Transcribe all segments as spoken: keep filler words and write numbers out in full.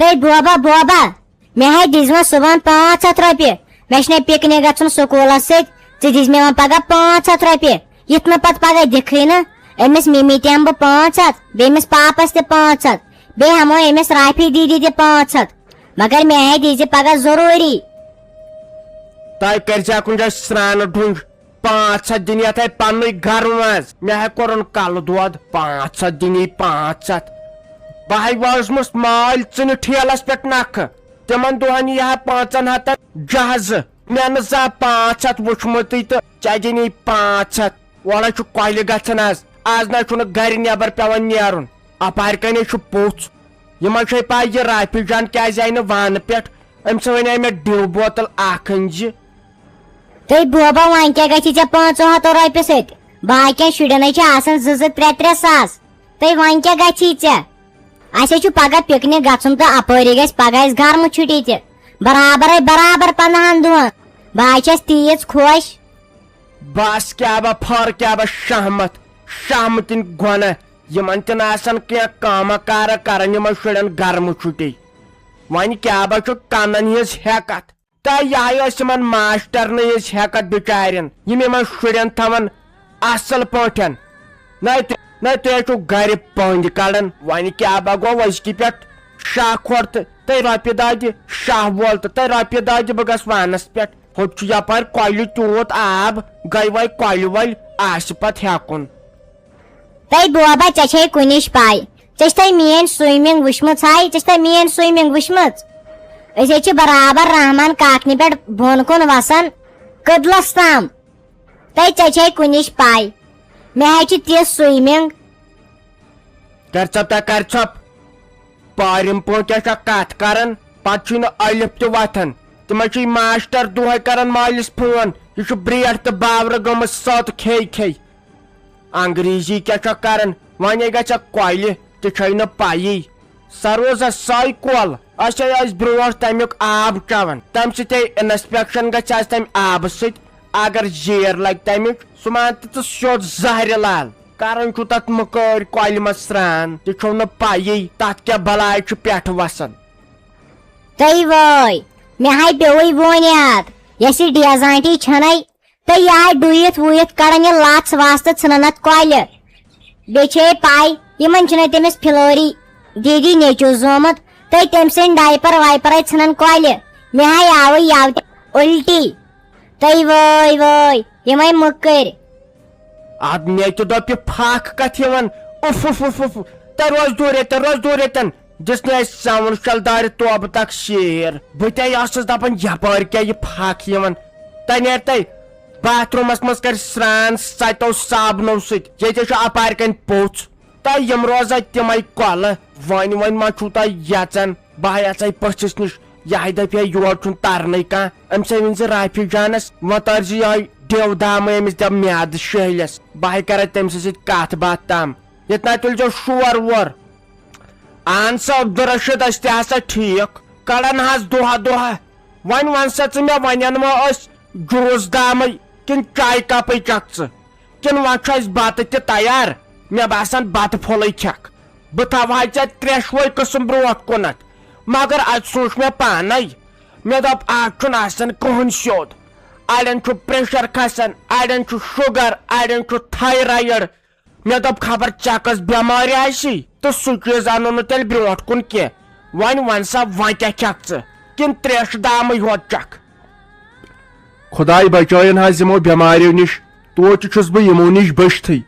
ہے بوبا، بوبا، مےٚ ہاے دِژ وۄنۍ صُبحن پانٛژھ ہَتھ رۄپیہِ۔ مےٚ چھُنہ پِکنِک گژھُن سکوٗلس سۭتۍ، ژٕ دِژ مےٚ وۄنۍ پگاہ پانٛژھ ہَتھ رۄپیہِ۔ یِتھ نہٕ پتہٕ پگاہ دِکھٕے نہٕ، أمِس مِمی تہِ ہٮ۪مہٕ بہٕ پانٛژھ ہَتھ، بیٚیہِ أمِس پاپس تہِ پانٛژھ ہَتھ، بیٚیہِ ہٮ۪مو أمِس رافی دیدی تہِ پانٛژھ ہَتھ۔ مگر مےٚ ہاے دِزِ پگاہ ضروٗری۔ تۄہہِ کٔرۍ زیو کُنہِ جایہِ سرٛانہٕ ڈُنٛج۔ پانٛژھ ہَتھ دِنۍ یَتھ ہے پننُے گرٕ منٛز۔ مےٚ ہے کوٚرُن کلہٕ دود۔ پانٛژھ ہَتھ دِنی پانٛژھ ہَتھ۔ بہٕ ہے وٲژمٕژ مٲلۍ ژٕنہِ ٹھیلس پٮ۪ٹھ نکھٕ۔ تِمن دۄہن یی ہا پانٛژن ہتن جہازٕ۔ مےٚ نہٕ زانٛہہ پانٛژھ ہَتھ وُچھمُتٕے تہٕ ژےٚ دِنی پانٛژھ ہَتھ۔ اورے چھُ کۄلہِ گژھان آز۔ آز نہ چھُنہٕ گرِ نٮ۪بر پٮ۪وان نیرُن۔ اپارِ کنے چھُ پوٚژھ۔ یِمن چھے پاے یہِ رافی جان کیازِ آیہِ نہٕ وانہٕ پٮ۪ٹھ۔ أمۍ سۭتۍ ونے مےٚ ڈیو بوتل اکھ أنۍ زِ۔ تہٕ بوبا، وۄنۍ کیٛاہ گژھِ ژےٚ پانٛژو ہَتو رۄپیہِ سۭتۍ؟ باقین شُرٮ۪ن ہے چھِ آسان زٕ زٕ ترٛےٚ ترٛےٚ ساس۔ تہٕ وۄنۍ کیٛاہ گژھی ژےٚ؟ اَسہِ ہے چھُ پگاہ پِکنِک گژھُن تہٕ اَپٲری گژھِ پگاہ اَسہِ گرمہٕ چھُٹی تہِ۔ برابر ہے برابر پنٛدہَن دۄہَن۔ بہٕ ہے چھَس تیٖژ خۄش۔ بس کیٛاہ با پھر کیٛاہ با شہمت، شہمتٕنۍ گۄنہ۔ یِمن تہِ نہٕ آسان کینٛہہ کامہ کارہ کران یِمن شُرٮ۪ن گرمہٕ چھُٹی۔ وۄنۍ کیٛاہ با چھُ کنن ہٕنٛز ہٮ۪کتھ۔ تہٕ یِہوٚے ٲس یِمن ماسٹرنٕے أسۍ ہٮ۪کتھ بِچارٮ۪ن، یِم یِمن شُرٮ۪ن تھاوان اصل پٲٹھۍ۔ نَے تُہۍ، نَے تُہۍ ہے چھِو گرِ پٔنٛدۍ کڑان۔ وۄنۍ کیٛاہ با گوٚو أزکہِ پٮ۪ٹھ شاہ کھۄر تہٕ تہٕ رۄپیہِ دَہ دِ شاہ وول تہٕ تہٕ رۄپیہِ دَہ دِ بہٕ گژھٕ وانس پٮ۪ٹھ۔ ہُتہِ چھُ یپٲرۍ کۄلہِ تیوٗت آب، گٔے وۄنۍ کۄلہِ وٲلۍ آسہِ پتہٕ ہٮ۪کُن۔ تہٕ بوبا، ژےٚ چھے کُنِچ پاے؟ ژےٚ چھے میٲنۍ swimming وٕچھمٕژ ہاے؟ ژےٚ چھے میٲنۍ swimming وٕچھمٕژ؟ أسۍ حظ چھِ برابر رحمان کاکنہِ پٮ۪ٹھ بۄن کُن وسان کٔدلس تام۔ تہٕ ژےٚ چھے کُنِچ پاے؟ مےٚ حظ چھِ تِژھ swimming۔ کر ژھۄپ تا کر ژھۄپ۔ پارِم پٲٹھۍ کیٛاہ چھا کتھ کران؟ پتہٕ چھُے نہٕ الف تہِ وۄتھان۔ تِمن چھُے ماسٹر دۄہے کران مٲلِس فون، یہِ چھُ برٛیٹھ تہٕ باورٕ گٔمٕژ سٔت کھے کھے۔ انگریزی کیٛاہ چھا کران؟ وۄنۍ گژھِ کۄلہِ تہِ چھے نہٕ پیی۔ سۄ روزا سۄے کۄل؟ أسۍ ہے ٲسۍ برونٛٹھ تمیُک آب چٮ۪وان، تمہِ سۭتۍ ہے inspection گژھِ آز تمہِ آبہٕ سۭتۍ۔ اگر زیر لگہِ تمیُک، سُہ مان تہٕ ژٕ سیوٚد زہرِ لال۔ کران چھُ تتھ مٔکٲرۍ کۄلہِ منٛز سرٛان، تہِ چھو نہٕ پیی تتھ کیٛاہ بلاے چھُ پٮ۪ٹھٕ وسان۔ تہٕ وٲے، مےٚ ہاے پیوٚوُے وۄنۍ یاد، یۄس یہِ ڈیزانٹی چھَنَے، تہٕ یہِ ہاے ڈُیِتھ وُیِتھ کڑان یہِ لژھ وژھ تہٕ ژھٕنان اتھ کۄلہِ۔ بیٚیہِ چھے پاے، یِمن چھُنہٕ تٔمِس فلوری دیدی نیٚچو زومُت، تہٕ تٔمۍ سٕنٛدۍ diaper وایپر ژھٕنان کۄلہِ۔ مےٚ ہاے آوٕ یوٕ تہِ الٹی۔ تہٕ وٲے وٲے، یِمے مٔکٕرۍ۔ اد مےٚ تہِ دوٚپ، یہِ پھکھ کتھ یِوان؟ اُف، اُف، اُف، اُف۔ تہٕ روز دوٗر ییٚتٮ۪ن، روز دوٗر ییٚتٮ۪ن۔ دِژ نہٕ اَسہِ سٮ۪وَن شَل دارِ توبہٕ تک شیر۔ بہٕ تہِ ٲسٕس دَپان، یَپٲرۍ کیٛاہ یہِ پھکھ یِوان؟ تہٕ نیرِ تَے باتھ روٗمَس منٛز کَرِ سرٛان سَتو صابنو سۭتۍ۔ ییٚتہِ چھُ اَپارِ کَنۍ پوٚژھ۔ تہٕ یِم روزَن تِمَے کۄلہٕ۔ وۄنۍ، وۄنۍ ما چھُو تۄہہِ یَژان؟ بہٕ ہا اژے پٔژھِس نِش، یہِ ہا دپہِ ہے یور چھُنہٕ ترنٕے کانٛہہ۔ أمۍ سٕے ؤنۍ زِ رافی جانس وۄنۍ تٲرۍ زِ یِہوٚے ڈیو دامٕے، أمِس دِ میادٕ شہلِس، بہٕ ہا کرے تٔمۍ سٕے سۭتۍ کتھ باتھ تام۔ ییٚتہِ نہ تُلۍ زیو شور وور۔ اہن سا عبدالرشید، أسۍ تہِ ہسا ٹھیٖک، کڑان حظ دۄہہ دۄہہ۔ وۄنۍ وَن سا ژٕ مےٚ، وۄنۍ اَنوا أسۍ جوٗس دامٕے کِنہٕ چایہِ کپٕے چکھ ژٕ؟ کِنہٕ وۄنۍ چھُ اَسہِ بتہٕ تہِ تیار؟ مےٚ باسان بتہٕ پھوٚلٕے کھٮ۪کھ۔ بہٕ تھاوہاے ژےٚ ترٛٮ۪شوَے قٕسٕم برونٛٹھ کُنَتھ، مگر اَتہِ سوٗنٛچ مےٚ پانَے۔ مےٚ دوٚپ، آز چھُنہٕ آسان کٕہٕنۍ سیوٚد۔ اَڑٮ۪ن چھُ pressure کھسان، اَڑٮ۪ن چھُ sugar، اَڑٮ۪ن چھُ thyroid۔ مےٚ دوٚپ، خبر ژےٚ کۄس بٮ۪مٲرۍ آسی تہٕ سُہ چیٖز اَنو نہٕ تیٚلہِ برونٛٹھ کُن کینٛہہ۔ وۄنۍ وَن سا، وۄنۍ کیٛاہ کھٮ۪کھ ژٕ؟ کِنہٕ ترٛیشہٕ دامٕے ہوت چکھ؟ خداے بچٲیِن حظ یِمو بٮ۪ماریو نِش۔ توتہِ چھُس بہٕ یِمو نِش بٔچھتھٕے۔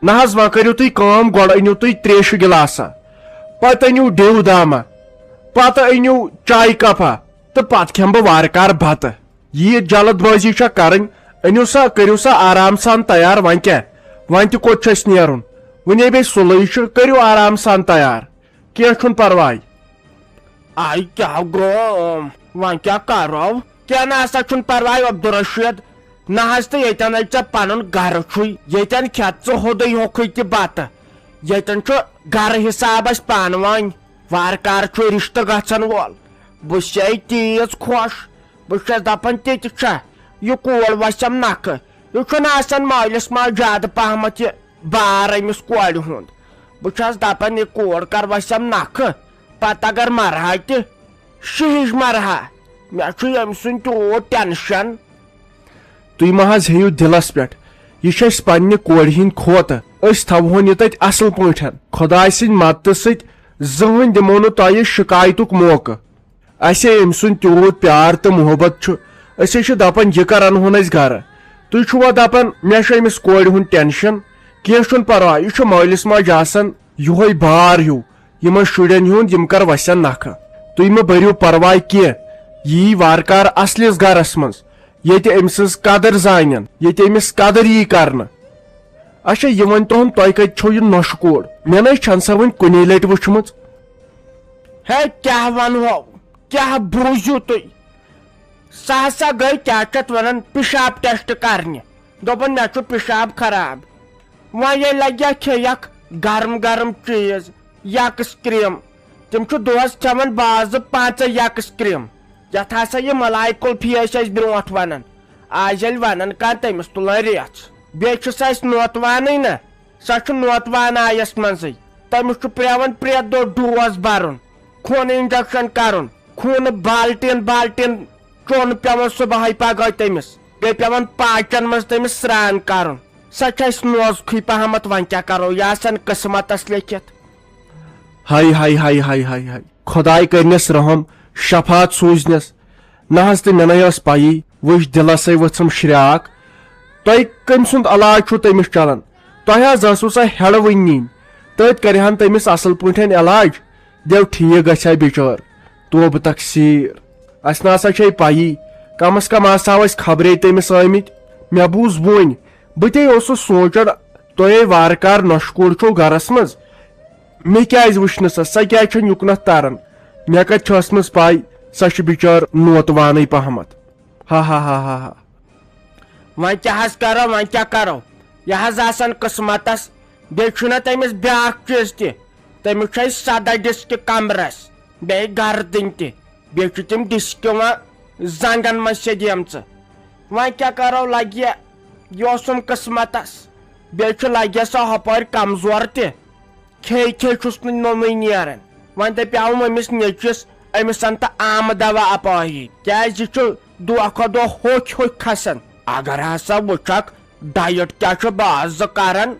نہ حظ، وۄنۍ کٔرِو تُہۍ کٲم، گۄڈٕ أنِو تُہۍ ترٛیشہِ گِلاسا، پتہٕ أنِو ڈیو داما، پتہٕ أنِو چایہِ کپا، تہٕ پتہٕ کھٮ۪مہٕ بہٕ وارٕ کارٕ بتہٕ۔ ییٖژ جلد بٲزی چھےٚ کرٕنۍ؟ أنِو سا، کٔرِو سا آرام سان تیار۔ وۄنۍ کیٛاہ، وۄنۍ تہِ کوٚت چھُ اَسہِ نیرُن؟ وُنے بیٚیہِ سُلٕے چھُ، کٔرِو آرام سان تیار۔ کینٛہہ چھُنہٕ پرواے۔ آے کیٛاہ گوٚو؟ وۄنۍ کیٛاہ کرو؟ کینٛہہ نہ سا چھُنہٕ پرواے عبدالرشید۔ نہ حظ، تہٕ ییٚتٮ۪ن ہے ژےٚ پنُن گرٕ چھُے، ییٚتٮ۪ن کھٮ۪تھ ژٕ ہوٚدُے ہوٚکھُے تہِ بتہٕ۔ ییٚتٮ۪ن چھُ گرٕ حساب اَسہِ پانہٕ وٲنۍ۔ وارٕ کارٕ چھُ رشتہٕ گژھن وول۔ بہٕ چھسے تیٖژ خۄش۔ بہٕ چھس دپان، تہِ تہِ چھا؟ یہِ کوٗر وسٮ۪م نکھٕ۔ یہِ چھُنہٕ آسان مٲلِس ماجہِ زیادٕ پہمتھ یہِ بار أمِس کورِ ہُنٛد۔ بہٕ چھس دپان، یہِ کوٗر کر وسٮ۪م نکھٕ۔ پتہٕ اگر مرہا تہِ، شیٖہِش مرہا۔ مےٚ چھُ ییٚمہِ سُنٛد تیوٗت ٹینشن۔ تُہۍ مہ حظ ہیٚیِو دِلس پٮ۪ٹھ، یہِ چھِ اَسہِ پننہِ کورِ ہِنٛدۍ کھوتہٕ۔ أسۍ تھاوہون یہِ تتہِ اصل پٲٹھۍ۔ خۄداے سٕنٛدِ مدتہٕ سۭتۍ زٕہٕنۍ دِمو نہٕ تۄہہِ شکایتُک موقعہٕ۔ اسہِ أمۍ سُنٛد تیوٗت پیار تہٕ محبت چھُ، أسۍ ہے چھِ دپان یہِ کر انہون أسۍ گرٕ۔ تُہۍ چھِوا دپان مےٚ چھُ أمِس کورِ ہُنٛد ٹینشن؟ کینٛہہ چھُنہٕ پرواے، یہِ چھُ مٲلِس ماجہِ آسان یِہوے بار ہیوٗ یِمن شُرٮ۪ن ہُنٛد، یِم کر وسن نکھٕ۔ تُہۍ مہ بٔرِو پرواے کینٛہہ، یہِ یی وارٕ کارٕ اصلِس گرس منٛز، ییٚتہِ أمۍ سٕنٛز قدٕر زانن، ییٚتہِ أمِس قدٕر یی کرنہٕ۔ اچھا، یہِ ؤنۍ تو ہم، تۄہہِ کتہِ چھو یہِ نۄشہِ کوٗر؟ مےٚ نَے چھَنہٕ سۄ وٕنہِ کُنے لٹہِ وٕچھمٕژ۔ ہے، کیٛاہ ونہو، کیٛاہ بوٗزِو تُہۍ؟ سۄ ہسا گٔے، کیٛاہ چھِ اتھ ونان، پِشاب ٹیسٹ کرنہِ۔ دوٚپُن، مےٚ چھُ پِشاب خراب۔ وۄنۍ ییٚلہِ لگہِ ہا کھیٚیَکھ گرم گرم چیٖز، یکس کریم۔ تِم چھِ دۄہس کھٮ۪وان بازٕ پانٛژے یکس کریم۔ یتھ ہسا یہِ ملائی کلفی ٲسۍ اَسہِ برونٛٹھ ونان، آز ییٚلہِ ونان کانٛہہ، تٔمِس تُلان ریژھ۔ بیٚیہِ چھُس اَسہِ نوتوانٕے نہ، سۄ چھِ نوتوان آیس منٛزٕے۔ تٔمِس چھُ پٮ۪وان پرٛٮ۪تھ دۄہ ڈوز برُن، خوٗنہٕ انجکشن کرُن، خوٗنہٕ بالٹیٖن بالٹیٖن چوٚن پٮ۪وان صبحٲے پگہٲے تٔمِس۔ بیٚیہِ پٮ۪وان پاچن منٛز تٔمِس سرٛان کرُن۔ سۄ چھِ اَسہِ نوزکھٕے پہمتھ، وۄنۍ کیٛاہ کرو، یہِ آسن قٕسمتس لیکھِتھ۔ ہاے، ہاے، ہاے، ہاے، ہاے، ہاے۔ خۄداے کٔرنَس رحم، شفاعت سوٗزنَس۔ نہ حظ، تہٕ مےٚ نَے ٲس پَیی، وٕچھ دِلَسَے ؤژھٕم شرٛاکھ۔ تۄہہِ کٔمۍ سُنٛد علاج چھُو تٔمِس چلان؟ تۄہہِ حظ ٲسوٕ سۄ ہٮ۪ڈٕ وٕنۍ نِنۍ، تٔتۍ کَرِہَن تٔمِس اَصٕل پٲٹھۍ علاج، دِیو ٹھیٖک گژھِ ہا بِچٲر۔ توبہٕ تقصیٖر، اَسہِ نہ سا چھے پَیی، کم از کم آسہٕ ہاو أسۍ خبرے تٔمِس آمٕتۍ۔ مےٚ بوٗز وۄنۍ، بہٕ تے اوسُس سونٛچان، تۄہے وارٕ کار نۄشہِ کوٗر چھو گرس منٛز، مےٚ کیٛازِ وٕچھ نہٕ سۄ؟ سۄ کیٛازِ چھَنہٕ یُکنَتھ تَران؟ مےٚ کَتہِ چھِ ٲسمٕژ پَے سۄ چھِ بِچٲر نوتوانٕے پہمتھ؟ ہا ہا ہا ہا ہا۔ وۄنۍ کیٛاہ حظ کَرو، وۄنۍ کیٛاہ کَرو؟ یہِ حظ آسان قٕسمَتَس۔ بیٚیہِ چھُنہ تٔمِس بیٛاکھ چیٖز تہِ، تٔمِس چھُ اَسہِ سَداہ ڈِسکہِ کَمرَس، بیٚیہِ گَردٕنۍ تہِ، بیٚیہِ چھِ تِم ڈِسکہِ وۄنۍ زنٛگَن منٛز سیٚدیمژٕ۔ وۄنۍ کیٛاہ کَرو، لَگہِ یہِ اوسُم قٕسمَتَس۔ بیٚیہِ چھُ لَگہِ سۄ ہۄپٲرۍ کمزور تہِ۔ کھے کھے چھُس نہٕ نوٚنُے نیران۔ وۄنۍ دَپیٛاوُم أمِس نیٚچوِس، أمِس اَن تہٕ آمہٕ دوا اَپٲری، کیٛازِ یہِ چھُ دۄہ کھۄتہٕ دۄہ ہوٚکھۍ ہوٚکھۍ کھسان۔ اگر ہسا وٕچھکھ، ڈایٹ کیٛاہ چھُ بہٕ آز کران؟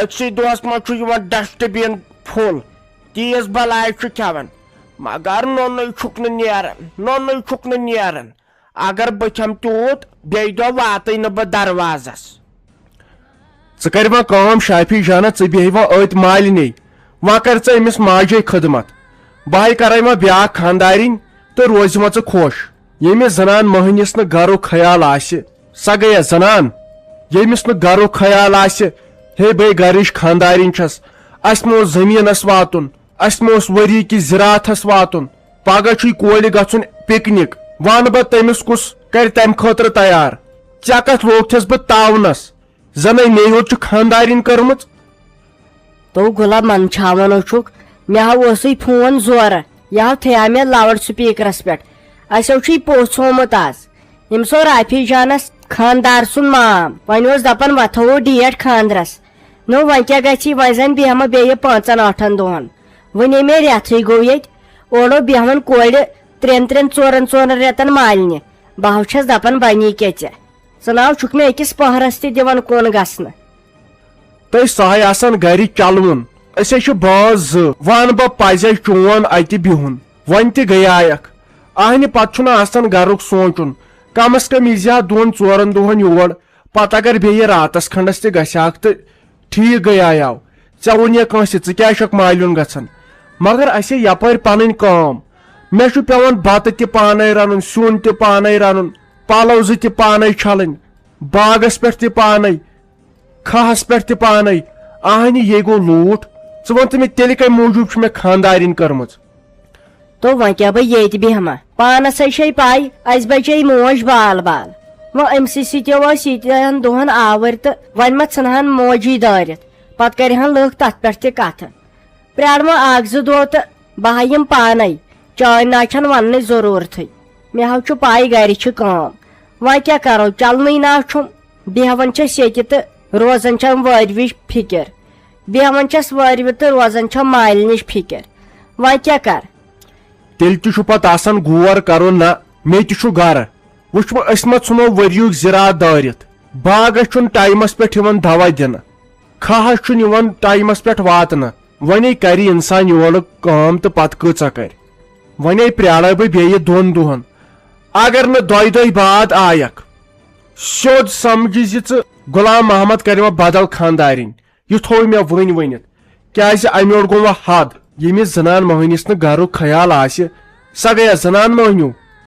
أکسٕے دۄہس منٛز چھُ یِوان ڈسٹ بِن فُل، تیٖژ بلاے چھُ کھٮ۪وان، مگر نوٚنُے چھُکھ نہٕ نیران، نوٚنُے چھُکھ نہٕ نیران۔ اگر بہٕ کھٮ۪مہٕ تیوٗت، بیٚیہِ دۄہ واتٕے نہٕ بہٕ دروازس۔ ژٕ کر وۄنۍ کٲم شافی جانہ، ژٕ بیٚہہ وۄنۍ أتھۍ مالِنے، وۄنۍ کر ژٕ أمِس ماجے خدمت۔ بہٕ ہاے کرے وۄنۍ بیٛاکھ خاندارِنۍ تہٕ روزِ وۄنۍ ژٕ خۄش۔ ییٚمِس زنان مٔہنِس نہٕ گرُک خیال آسہِ، سۄ گٔیہ زنان۔ ییٚمِس نہٕ گرُک خیال آسہِ، ہے بے گرٕچ خاندارِنۍ چھس، اسہِ مہ اوس زٔمیٖنس واتُن، اسہِ مہ اوس ؤری کِس زِراعتس واتُن۔ پگاہ چھُے کورِ گژھُن پکنک، وَنہٕ بہٕ تٔمِس کُس کرِ تمہِ خٲطرٕ تیار؟ ژےٚ کتھ لوگتھس بہٕ تاونس؟ زنَے مے یوت چھِ خاندارِنۍ کٔرمٕژ۔ تو غلام منٛدچھاوان چھُکھ، مےٚ ہا اوسُے فون زورٕ، یہِ ہا تھٲیاو مےٚ لاوڈ سپیکرس پٮ۪ٹھ۔ اسہِ ہو چھُے پوٚژھ ہومُت آز، ییٚمِس اوس رافی جانس خاندار سُنٛد مام، وۄنۍ اوس دپان وۄتھو ڈیٹ خاندرس۔ نو وۄنۍ کیٛاہ گژھی، وۄنۍ زن بیٚہمہٕ بیٚیہِ پانٛژن ٲٹھن دۄہن۔ وۄنۍ ییٚمہِ ریتھٕے گوٚو ییٚتہِ، اورٕ بیٚہوان کورِ ترٛٮ۪ن ترٛٮ۪ن ژورن ژورن رٮ۪تن مالنہِ۔ بہٕ ہا چھَس دپان بنی کیٛاہ ژےٚ؟ ژٕ ناو چھُکھ مےٚ أکِس پٔہرس تہِ دِوان کُن گژھنہٕ۔ تہٕ سۄ ہے آسان گرِ چلوُن۔ أسۍ ہے چھِ بٲژ زٕ، وَن بہٕ پزے چون اتہِ بِہُن۔ وۄنۍ تہِ گٔیایکھ۔ اہنہِ پتہٕ چھُنہٕ آسان گرُک سونٛچُن۔ کم از کم یی زِ ہا دۄن ژورن دۄہن یور، پتہٕ اگر بیٚیہِ راتس کھنڈس تہِ گژھِ ہاکھ تہٕ ٹھیٖک گٔیایو۔ ژےٚ ووٚن یا کٲنٛسہِ، ژٕ کیٛازِ چھکھ مالیُن گژھان؟ مگر اسہِ ہے یپٲرۍ پنٕنۍ کٲم۔ مےٚ چھُ پٮ۪وان بتہٕ تہِ پانے رنُن، سیُن تہِ پانے رنُن، پلو زٕ تہِ پانے چھلٕنۍ، باغس پٮ۪ٹھ تہِ پانے، کھہس پٮ۪ٹھ تہِ پانے۔ اہنہِ، یے گوٚو لوٗٹھ۔ ژٕ وَن تہٕ مےٚ، تیٚلہِ کمہِ موٗجوٗب چھِ مےٚ خانٛدارِنۍ کٔرمٕژ؟ تو وۄنۍ کیٛاہ بہٕ ییٚتہِ بیٚہمہ؟ پانس ہے چھے پاے، اسہِ بچے موج بال بال۔ وۄنۍ أمۍ سٕے سۭتۍ ٲسۍ ییٖتیٛاہن دۄہن آوٕرۍ تہٕ وۄنۍ ما ژھٕنہن موجی دٲرِتھ، پتہٕ کرِہن لُکھ تتھ پٮ۪ٹھ تہِ کتھٕ۔ پرٛارٕ وۄنۍ اکھ زٕ دۄہ تہٕ بہٕ ہا یِمہٕ پانے، چٲنۍ نہ چھنہٕ وننٕچ ضروٗرتھٕے۔ مےٚ ہا چھُ پاے گرِ چھِ کٲم۔ وۄنۍ کیٛاہ کرو، چلنٕے نہ چھُم۔ بیہوان چھس ییٚتہِ تہٕ روزان چھم وٲروِچ فکر۔ بیہوان چھس وٲروِ تہٕ روزان چھم مالنِچ فکر۔ وۄنۍ کیٛاہ کر؟ تیٚلہِ تہِ چھُ پتہٕ آسان غور کرُن، نہ، مےٚ تہِ چھُ گرٕ۔ وٕچھ وۄنۍ، أسۍ ما ژھٕنو ؤریُک زِراعت دٲرِتھ؟ باغس چھُنہٕ ٹایمس پٮ۪ٹھ یِوان دوا دِنہٕ، کھاہس چھُنہٕ یِوان ٹایمس پٮ۪ٹھ واتنہٕ۔ وۄنۍ کَرِ انسان یورٕ کٲم تہٕ پتہٕ کۭژاہ کَرِ؟ وۄنۍ پرٛارے بہٕ بیٚیہِ دۄن دۄہن۔ اگر نہٕ دۄیہِ دۄہہِ بعد آیکھ، سیوٚد سمجھ زِ ژٕ غلام محمد کرِ وۄنۍ بدل خاندارِنۍ۔ یہِ تھوو مےٚ وٕنۍ ؤنِتھ، کیازِ اَمہِ یورٕ گوٚو وۄنۍ حد۔ ییٚمِس زنان مۄہنِس نہٕ گرُک خیال آسہِ، سۄ گٔیہ زنان مۄہنیو۔